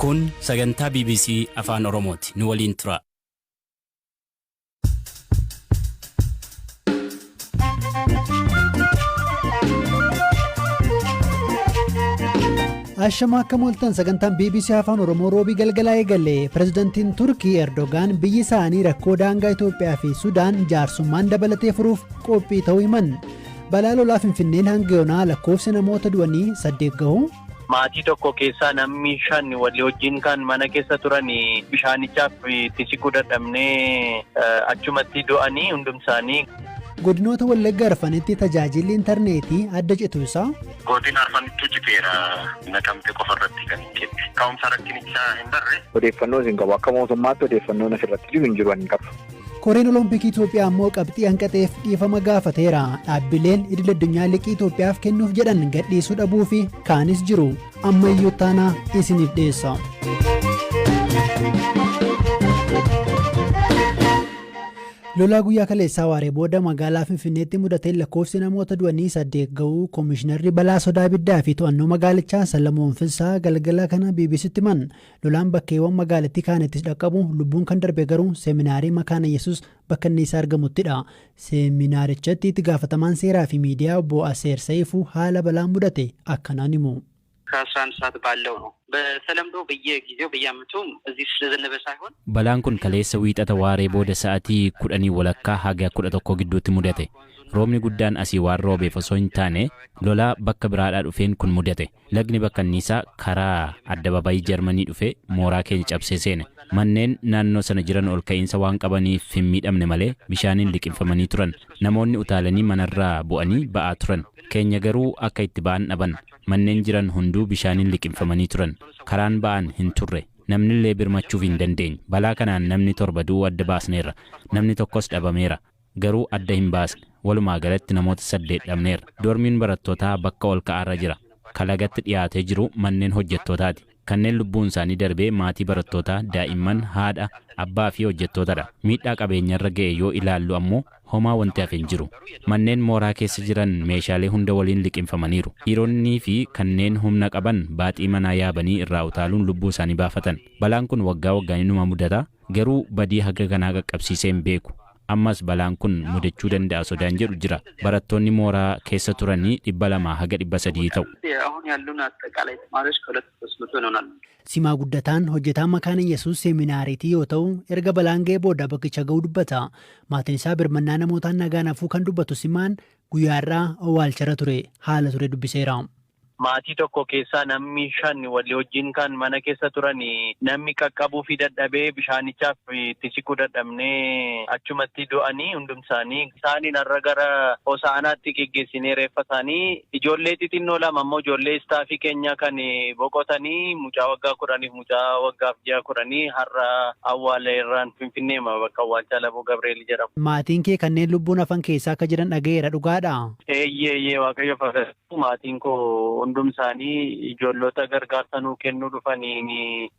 Kun sagantaa BBC Afaan Oromooti. Nu waliin tura. Ashama akkam ooltan. Sagantaan BBC Afaan Oromoo Roobii galgalaa eegale. Pirezidantiin Turkii Erdogaan biyyi isaanii rakkoo daangaa Itoophiyaa fi Sudaan jaarsummaan dabalatee furuuf qophii ta'uu himan. Balaa lolaa Finfinneen hanga yoonaa lakkoofsi namoota du'anii 8 gahu. Maatii tokko keessaa namni 5 walii wajjin kan mana keessa turan bishaanichaaf itti siquu dadhabnee achumatti du'anii hundumsaanii. Godinoota Wallagga arfanitti tajaajilli intarneetii adda citu isaa. Godina arfanittuu citeera, Naqamte qofa irratti kan hin cinne. Ka'umsa rakkinichaa hin barre. Odeeffannoo isin qabu akka mootummaatti odeeffannoon asirratti jiru hin jiru ani qabu. Koreen Olompikii Itoophiyaa immoo qabxii hanqateef dhiifama gaafateera. Dhaabbileen idil addunyaa liqii Itoophiyaaf kennuuf jedhan gadhiisuu dhabuu fi kaanis jiru. Ammayyuu taanaa isiniif dhiyeessa. Lolaa guyyaa kaleessaa waaree booda magaalaa Finfinneetti mudateen lakkoofsi namoota du'anii 8 ga'uu Koomishinarri balaa sodaa ibiddaa fi to'annoo magaalichaa Salamoon Fissaa galgala kana BBCtti himan. Lolaan bakkeewwan magaalattii kaanittis dhaqqabu lubbuun kan darbe garuu seeminaarii Makaana Yesuus bakka inni isaa argamuttidha. Seeminaarichatti itti gaafatamaan seeraa fi miidiyaa obbo Aseer Sayifuu haala balaan mudate akkanaan himu. ከ11 ሰዓት ባለው ነው። በተለምዶ በየጊዜው በየዓመቱ እዚህ ስለዘነበ ሳይሆን Balaan kun kaleessa Wiixata waaree booda sa'aatii 10:30 haga 11 gidduutti mudate. Roobni guddaan asii waan roobeef osoo hin taane lolaa bakka biraadhaa dhufeen kun mudate. Lagni bakkanniisaa karaa addababayii Jarmanii dhufe mooraa keenya cabsee seene. Manneen naannoo sana jiran ol ka'iinsa waan qabaniif hin miidhamne malee bishaaniin liqimfamanii turan. Namoonni utaalanii manarraa bu'anii ba'aa turan. Keenya garuu akka itti ba'an dhaban. Manneen jiran hunduu bishaaniin liqimfamanii turan. Karaan ba'an hin turre. Namnillee birmachuuf hin dandeenye. Balaa kanaan namni 7 du'uu adda baasneerra. Namni tokkos dhabameera. Garuu adda hin baasne. Walumaa galatti namoota 8 dhabneerra. Doormiin barattootaa bakka ol ka'aarra jira. Kalagatti dhiyaatee jiru manneen hojjettootaati. Kanneen lubbuun isaanii darbee maatii barattootaa, daa'imman, haadha, abbaa fi hojjettootadha. Miidhaa qabeenyarra ga'e yoo ilaallu ammoo homaa wanti hafe hin jiru. Manneen mooraa keessa jiran meeshaalee hunda waliin liqimfamaniiru. Dhiironnii fi kanneen humna qaban baaxii manaa yaabanii irraa utaaluun lubbuu isaanii baafatan. Balaan kun waggaa waggaan inuma mudata. Garuu badii haga kanaa qaqqabsiisee hin beeku. Ammas balaan kun mudachuu danda'a sodaan jedhu jira. Barattoonni mooraa keessa turanii 200 haga 300 ta'u. አሁን ያሉን አጠቃላይ ተማሪዎች ከሁለት ሶስት መቶ ይሆናሉ። Simaa Guddataan hojjetaa Makaana Yesuus seeminaariitii yoo ta'u, erga balaan ga'ee booda bakkicha ga'uu dubbata. Maatiin isaa birmannaa namootaan nagaan hafuu kan dubbatu Simaan guyyaarraa owwaalcharra ture haala ture dubbiseera. Maatii tokko keessaa namni 5 walii wajjin kan mana keessa turan namni qaqqabuu fi dadhabee bishaanichaaf itti siquu dadhabnee achumatti du'anii hundumsaanii. Isaaniin har'a gara Hosaanaatti geggeessinee reeffa isaanii, ijoollee xixinnoo lama ammoo ijoollee istaafii keenya kan boqotanii, mucaa waggaa 10f mucaa waggaaf ji'a 10 har'a awwaala irraan Finfinneema bakka awwaalchaa Laboo Gabriel jedhamu. Maatiin kee kanneen lubbuun hafan keessaa akka jiran dhaga'eera, dhugaadha? Eeyyee, Waaqayyo fayyadu, maatiin koo hundumsaanii ijoollota gargaarsa nuu kennuu dhufaniin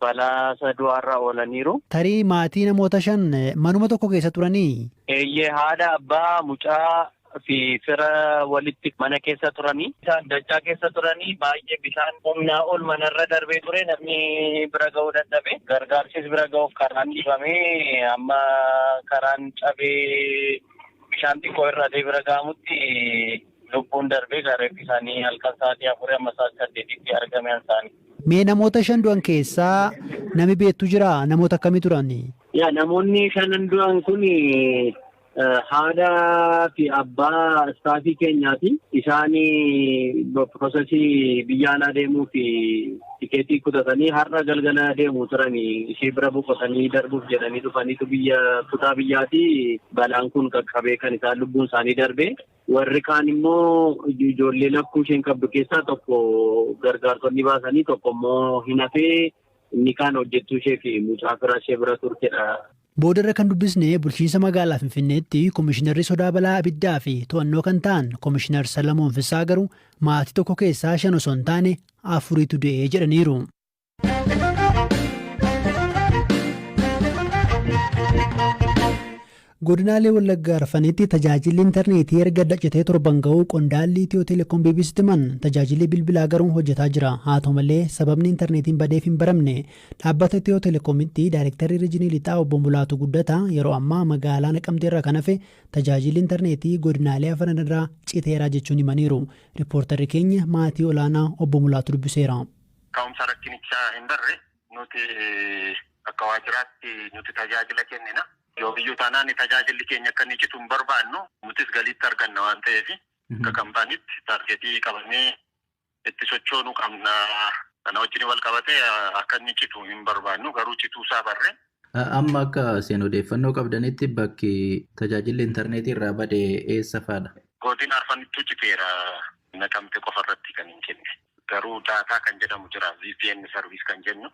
balaa isa du'aarraa oolaniiru. Tarii maatii namoota 5 manuma tokko keessa turanii? Eeyyee, haadha, abbaa, mucaa fi fira walitti mana keessa turanii. Isaan dachaa keessa turanii baay'ee bishaan humnaa ol manarra darbee ture, namni bira ga'uu dadhabe. Gargaarsis bira ga'uuf karaan dhiibamee amma karaan cabee bishaan xiqqoo irratee bira ga'amutti lubbuun darbee reeffi isaanii halkan sa'aatii 4 amma sa'aatii 8tti argame isaanii. Mee namoota 5 du'an keessaa nami beektu jira? Namoota akkamii turan? Yaa, namoonni shanan du'an kun haadha fi abbaa istaafii keenyaati. Isaan processii biyya alaa deemuu fi tikeetii kutatanii har'a galgala deemu turanii ishee bira boqotanii darbuuf jedhanii dhufaniitu biyya kutaa biyyaati balaan kun qaqqabee kan isaan lubbuun isaanii darbe. Warri kaan immoo ijoollee lakkuu isheen qabdu keessaa tokko gargaartonni baasanii, tokko immoo hin hafee, inni kaan hojjettuu ishee fi mucaa fira ishee bira turtedha. Boodarra kan dubbisne bulchiinsa magaalaa Finfinneetti Komishinarri sodaa balaa abiddaa fi to'annoo kan ta'an Komishinar Salamoon Fissaa garuu maatii tokko keessaa 5 osoo hin taane afuritu du'ee jedhaniiru. Godinaalee Wallaggaa arfanitti tajaajilli intarneetii erga citee torban ga'uu qondaalli Itiyoo Telekoom BBCtti himan. Tajaajilli bilbilaa garuu hojjetaa jira. Haa ta'u malee, sababni intarneetiin badeef hin baramne. Dhaabbata Itiyoo Telekoomitti daayirektarri riijinii lixaa obbo Mulaatu Guddataa yeroo ammaa magaalaa Naqamteerraa kan hafe tajaajilli intarneetii godinaalee afran irraa citeera jechuun himaniiru. Riippoortarri keenya maatii olaanaa obbo Mulaatu dubbiseera. Ka'umsa rakkinichaa hin barre. Nuti akka waajjiraatti nuti tajaajila kennina. Yoo biyyuu taanaan tajaajilli keenya akka inni citu hin barbaannu, nutis galiitti arganna waan ta'eef, akka kaampaaniitti target qabannee itti sochoonuu qabna. Kana wajjin wal qabatee akka inni citu hin barbaannu, garuu cituusaa barre. Amma akka isin odeeffannoo qabdanitti bakki tajaajilli intarneetii irraa bade eessa fa'aadha? Godina arfanittuu citeera, Naqamte qofa irratti kan hin kenne. Garuu daataa kan jedhamu jira, VPN service kan jennu,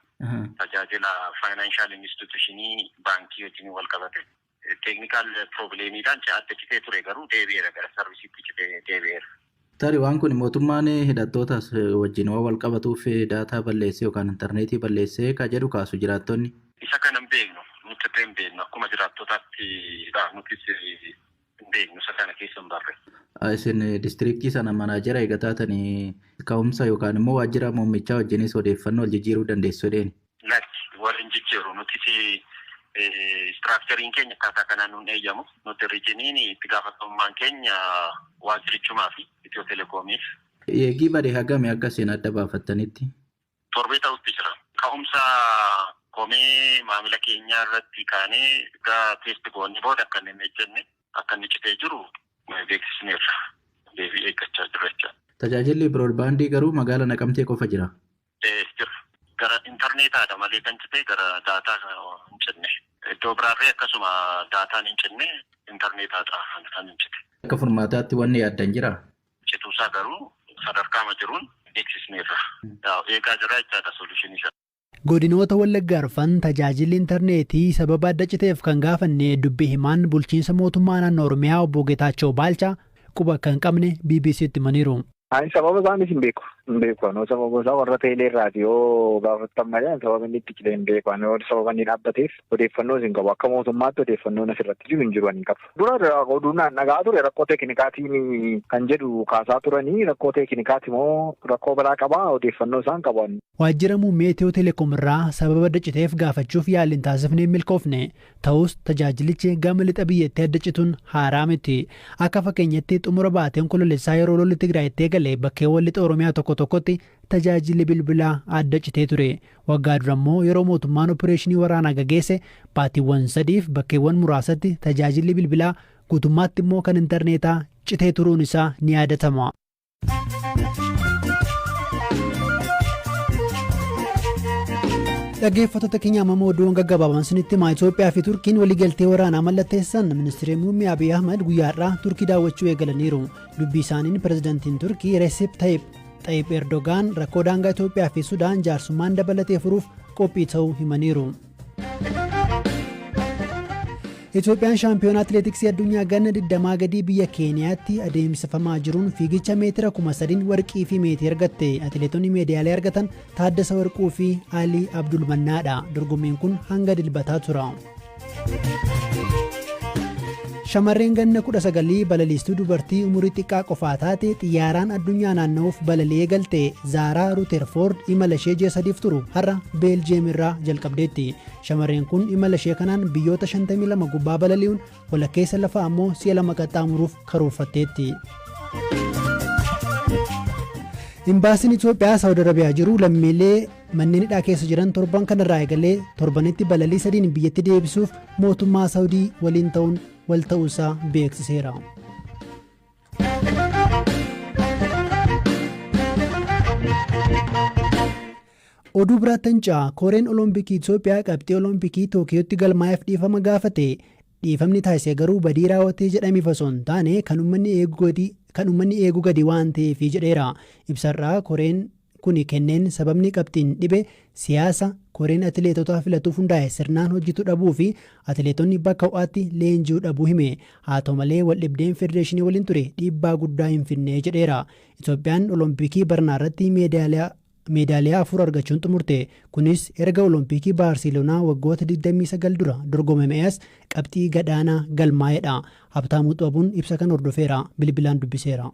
tajaajila financial institutionii baankii wajjin wal qabate. Technical problemiidhaan adda citee ture, garuu deebi'eera, gara serviceiitti citee deebi'eera. Tarii waan kun mootummaan hidhattoota wajjin waan wal qabatuuf daataa balleessee yookaan intarneetii balleessee ka jedhu kaasu jiraattonni. Isa kana hin beeknu, nuti illee hin beeknu, akkuma jiraattotaatti nutis hin beeknu, isa kana keessa hin barre. Isin diistiriiktii sana manaajara eega taatanii ka'umsa yookaan immoo waajjira muummichaa wajjinis odeeffannoo wal jijjiiruu dandeessu jedheeni. Lakki, wal hin jijjiiru. Nutis structureiin keenya akkaataa kanaan nuun eeyyamu. Nuti riijiniin itti gaafatamummaan keenya waajjirichumaa fi Itiyoo Telekoomiif. Eegii bade hagame akka isin adda baafattanitti? Torbee ta'utti jira. Ka'umsa komee maamila keenyaa irratti kaanee egaa test goonee booda akka inni hin ejjenne, akka inni citee jiru beeksisneerra. Deebii eeggachaa jirra jechuudha. Tajaajilli broadbandii garuu magaala Naqamtee qofa jira. Jira. Gara intarneetaadha malee kan citee gara daataa hin cinne. Iddoo biraarree akkasuma daataan hin cinne, intarneetaadha kan hin cite. Akka furmaataatti wanni yaaddan jira? Cituusaa garuu sadarkaama jiruun beeksisneerra. Eegaa jira jechaadha solutionii isaa. Godinoota Wallaggaa arfan tajaajilli intarneetii sababa adda citeef kan gaafanne dubbii himaan bulchiinsa mootummaa naannoo Oromiyaa obbo Geetaachoo Baalchaa quba akka hin qabne BBCtti himaniiru. Ani sababa isaanis hin beeku. Hin beeku. Anoo sababa isaa warra teelee irraati yoo gaafattan malee sababa inni itti cite hin beeku. Ani sababa inni dhaabbateef odeeffannoo hin qabu. Akka mootummaatti odeeffannoon asirratti jiru hin jiru, ani hin qabu. Dura oduun dhagaa ture rakkoo teeknikaatiin kan jedhu kaasaa turanii, rakkoo teeknikaati moo rakkoo biraa qabaa, odeeffannoo isaan qabu. Waajjira muummee Itiyoo Telekoom irraa sababa adda citeef gaafachuuf yaaliin taasifnee hin milkoofne. Ta'us, tajaajilichi gama lixa biyyattii adda cituun haaraa miti. Akka fakkeenyatti, xumura baateen Onkoloolessaa yeroo lolli Tigraayitti eegale bakkeewwan lixa Oromiyaa tokko tokkotti tajaajilli bilbilaa adda citee ture. Waggaa dura immoo yeroo mootummaan opereeshinii waraanaa gageesse baatiiwwan 3f bakkeewwan muraasatti tajaajilli bilbilaa, guutummaatti immoo kan intarneetaa citee turuun isaa ni yaadatama. Dhaggeeffattoota keenya, amma oduuwwan gaggabaaban sinitti himaa. Itoophiyaa fi Turkiin waliigaltee waraanaa mallatteessan. Ministeerri muummee Abiy Ahmad guyyaa har'aa Turkii daawwachuu eegalaniiru. Dubbii isaaniin pirezidantiin Turkii Reesip Tayyip Erdogaan rakkoo daangaa Itoophiyaa fi Sudaan jaarsummaan dabalatee furuuf qophii ta'uu himaniiru. Itoophiyaan shaampiyoona atileetiksii addunyaa ganna 20 gadii biyya Keeniyaatti adeemsifamaa jiruun fiigicha meetira 3000 warqii fi meetii argatte. Atileetonni meedaalii argatan Taaddasa Warquu fi Alii Abdulmannaadha. Dorgommiin kun hanga Dilbataa tura. Shamarreen ganna 19 balaliistuu dubartii umurii xiqqaa qofaa taate xiyyaaraan addunyaa naanna'uuf balalii eegalte Zaaraa Ruuterfoord imala ishee ji'a 3f turu har'a Beeljiyeem irraa jalqabdeetti. Shamarreen kun imala ishee kanaan biyyoota 52 gubbaa balali'uun walakkeessa lafaa ammoo si'a lama qaxxaamuruuf karoorfatteetti. Imbaasiin Itoophiyaa Saawud Arabiyaa jiru lammiilee manneen hidhaa keessa jiran torban kanarraa eegalee torbanitti balalii sadiin biyyatti deebisuuf mootummaa Saawudii waliin ta'uun wal ta'uusaa beeksiseera. Oduu biraatti ce'a. Koreen Olompikii Itoophiyaa qabxii Olompikii Tookiyootti galmaa'eef dhiifama gaafate. Dhiifamni taasise garuu badii raawwatee jedhameef osoo hin taane kan uummanni eeguu gadi waan ta'eef jedheera. Ibsarraa koreen kuni kenneen sababni qabxiin dhibe siyaasa koreen atileetota filatuuf hundaa'e sirnaan hojjetu dhabuu fi atileetonni bakka ho'aatti leenji'uu dhabuu hime. Haa ta'u malee, waldhibdeen federeeshinii waliin ture dhiibbaa guddaa hin fidne jedheera. Itoophiyaan Olompikii barnaa irratti meedaaliyaa Meedaaliyaa 4 argachuun xumurte. Kunis erga Olompikii Baarseloonaa waggoota 29 dura dorgomame as qabxii gadaanaa galmaa'edha. Habtaamuu Xabuun ibsa kan hordofeera, bilbilaan dubbiseera.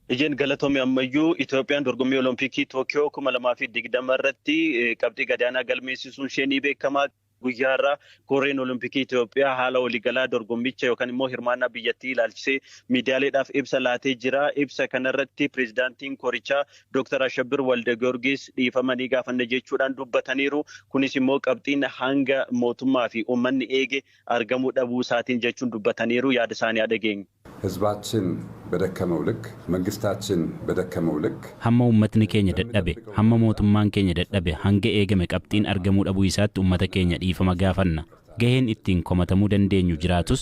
Ijeen, galatoomii. Ammayyuu Itoophiyaan dorgommii Olompikii Tookiyoo 2020 irratti qabxii gadaanaa galmeessisuun ishee ni beekama. Guyyaa irraa koreen Olompikii Itoophiyaa haala waliigalaa dorgommicha yookaan immoo hirmaannaa biyyattii ilaalchisee miidiyaaleedhaaf ibsa laatee jira. Ibsa kanarratti pireezidaantiin korichaa Dr. Ashabbir Walde Giyoorgis dhiifamanii gaafanne jechuudhaan dubbataniiru. Kunis immoo qabxiin hanga mootummaa fi uummanni eege argamuu dhabuu isaatiin jechuun dubbataniiru. Yaada isaanii dhageenya. ህዝባችን በደከመው ልክ፣ መንግስታችን በደከመው ልክ Hamma uummatni keenya dadhabe, hamma mootummaan keenya dadhabe, hanga eegame qabxiin argamuu dhabuu isaatti uummata keenya dhiifama gaafanna. Gaheen ittiin komatamuu dandeenyu jiraatus,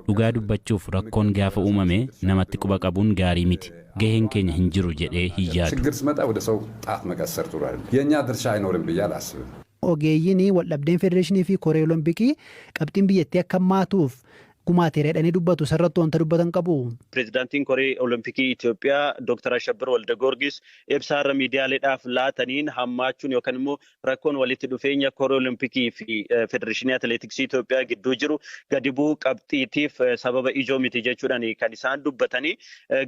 dhugaa dubbachuuf rakkoon gaafa uumame namatti quba qabuun gaarii miti. Gaheen keenya hin jiru jedhee hin yaadu. ችግር ሲመጣ ወደ ሰው ጣት መቀሰር ጥሩ አይደለም። የእኛ ድርሻ አይኖርም ብዬ አላስብም። Ogeeyyiin waldhabdeen federeeshinii fi koree olompikii qabxiin biyyattii akka maatuuf gumaateera jedhanii dubbatu, sarratti wanta dubbatan qabu. Pireezidaantiin koree Olompikii Itoophiyaa Dr. Ashabbir Walde Giyoorgis ibsa har'a miidiyaaleedhaaf laataniin, hammaachuun yookaan immoo rakkoon walitti dhufeenya koree Olompikii fi Federeeshinii Atileetiksii Itoophiyaa gidduu jiru gadi bu'uu qabxiitiif sababa ijoo miti jechuudhaan kan isaan dubbatanii.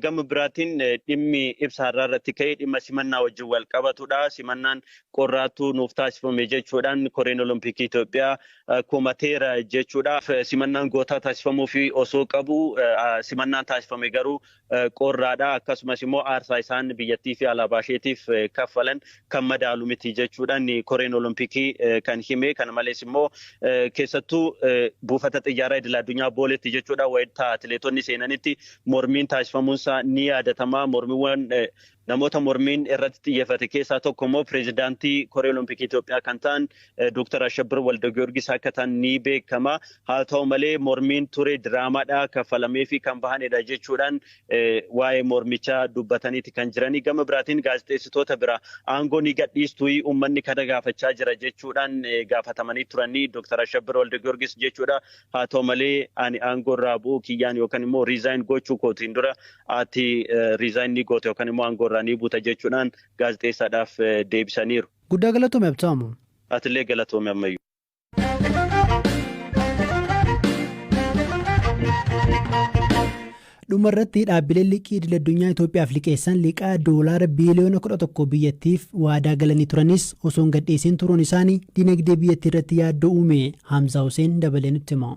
Gama biraatiin dhimmi ibsa har'aa irratti ka'e dhimma simannaa wajjin wal qabatudha. Simannaan qorraatu nuuf taasifame jechuudhaan koreen Olompikii Itoophiyaa komateera jechuudha. Simannaan gootaa taasifamuu fi osoo qabu simannaan taasifame garuu qorraadha. Akkasumas immoo aarsaa isaan biyyattii fi alaabaa isheetiif kaffalan kan madaalu miti jechuudhaan koreen Olompikii kan hime. Kana malees immoo keessattuu buufata xiyyaaraa idil addunyaa Booleetti jechuudha, wayitaa atileetonni seenanitti mormiin taasifamuunsaa ni yaadatama. Mormiiwwan namoota mormiin irratti xiyyeeffate keessaa tokko immoo pireezidaantii koree Olompikii Itoophiyaa kan ta'an Dr. Ashabbir Walde Giyoorgis akka ta'an ni beekama. Haa ta'u malee, mormiin ture diraamaadha, kaffalamee fi kan bahanidha jechuudhaan waa'ee mormichaa dubbataniiti kan jiranii. Gama biraatiin gaazexeessitoota bira aangoo ni gadhiistuu, uummanni kana gaafachaa jira jechuudhaan gaafatamanii turanii Dr. Ashabbir Walde Giyoorgis jechuudha. Haa ta'u malee, ani aangoo irraa bu'uu kiyyaan yookaan immoo resign gochuu kootiin dura ati resign ni goote yookaan immoo aangoo irraa ni buuta jechuudhaan gaazexeessaadhaaf deebisaniiru. Guddaa galatoome, Habtaamu. Atillee galatoome, ammayyuu. Dhuma irratti, dhaabbileen liqii idil addunyaa Itoophiyaaf liqeessan liqaa doolaara biiliyoona 11 biyyattiif waadaa galanii turanis osoo hin gadhiisin turuun isaanii dinagdee biyyattii irratti yaaddoo uume. Hamzaa Hussein dabalee nutti hima.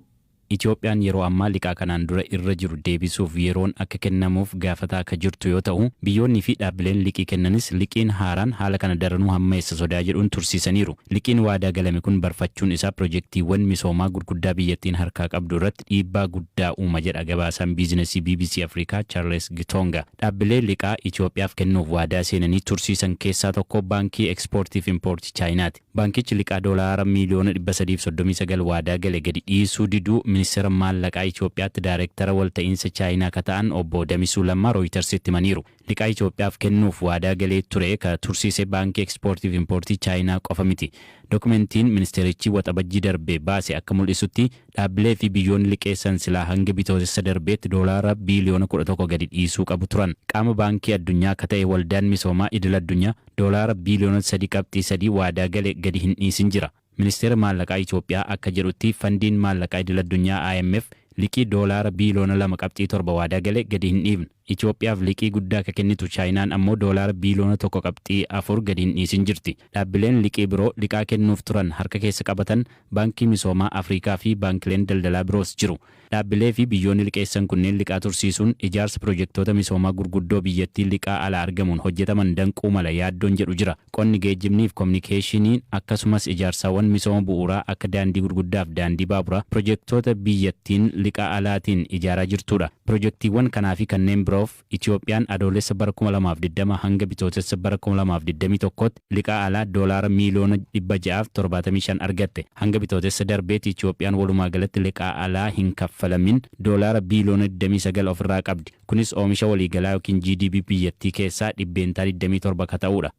Itoophiyaan yeroo ammaa liqaa kanaan dura irra jiru deebisuuf yeroon akka kennamuuf gaafataa akka jirtu yoo ta'u, biyyoonni fi dhaabbileen liqii kennanis liqiin haaraan haala kana daranuu hammeessa sodaa jedhuun tursiisaniiru. Liqiin waadaa galame kun barfachuun isaa pirojektiiwwan misoomaa gurguddaa biyyattiin harkaa qabdu irratti dhiibbaa guddaa uuma jedha gabaasaan biizinasii BBC Afrikaa Charles Gitonga. Dhaabbilee liqaa Itoophiyaaf kennuuf waadaa seenanii tursiisan keessaa tokko baankii ekspoortii fi impoortii Chaayinaati. Baankichi liqaa doolaara miiliyoona 339 waadaa gale gadi dhiisuu diduu ministeera maallaqaa Itoophiyaatti daayireektara walta'iinsa Chaayinaa akka ta'an obbo Damisuu Lammaa Rooyitersitti himaniiru. Liqaa Itoophiyaaf kennuuf waadaa galee ture ka tursiise baankii ekspoortii fi impoortii Chaayinaa qofa miti. Dokumentiin ministeerichi Waxabajjii darbee baase akka mul'isutti, dhaabbilee fi biyyoonni liqeessan silaa hanga Bitootessa darbeetti doolaara biiliyoona 11 gadi dhiisuu qabu turan. Qaama baankii addunyaa akka ta'e waldaan misoomaa idil addunyaa doolaara biiliyoona 3.3 waadaa gale gadi hin dhiisin jira. Ministeera maallaqaa Itoophiyaa akka jedhutti, fandiin maallaqaa idil addunyaa IMF liqii doolaara biiliyoona 2.7 waadaa gale gadi hin dhiifne. Itoophiyaaf liqii guddaa akka kennitu Chaayinaan ammoo doolaara biiliyoona 1.4 gadi hin dhiisin jirti. Dhaabbileen liqii biroo liqaa kennuuf turan harka keessa qabatan Baankii Misoomaa Afrikaa fi baankileen daldalaa biroos jiru. Dhaabbilee fi biyyoonni liqeessan kunneen liqaa tursiisuun ijaarsa pirojektoota misoomaa gurguddoo biyyattii liqaa alaa argamuun hojjetaman danquu mala yaaddoon jedhu jira. Qonni, geejjibnii fi kominikeeshiniin akkasumas ijaarsaawwan misooma bu'uuraa akka daandii gurguddaa fi daandii baaburaa pirojektoota biyyattiin liqaa alaatiin ijaaraa jirtudha. Pirojektiiwwan kanaa fi kanneen biroof Itoophiyaan Adoolessa bara 2020 hanga Bitootessa bara 2021tti liqaa alaa doolaara miiliyoona 675 argatte. Hanga Bitootessa darbeetti Itoophiyaan walumaa galatti liqaa alaa hin kaffalamin doolaara biiliyoona 29 ofirraa qabdi. Kunis oomisha waliigalaa yookiin GDP biyyattii keessaa 27% ka ta'udha.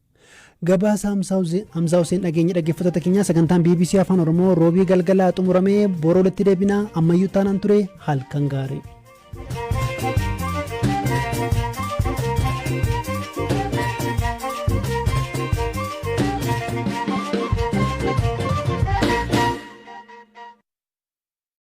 Gabaasa Hamzaa Hussein dhageenya. Dhaggeeffattoota keenyaa, sagantaan BBC Afaan Oromoo roobii galgalaa xumuramee boroo walitti deebinaa. Ammayyuu taanaan ture, halkan gaarii.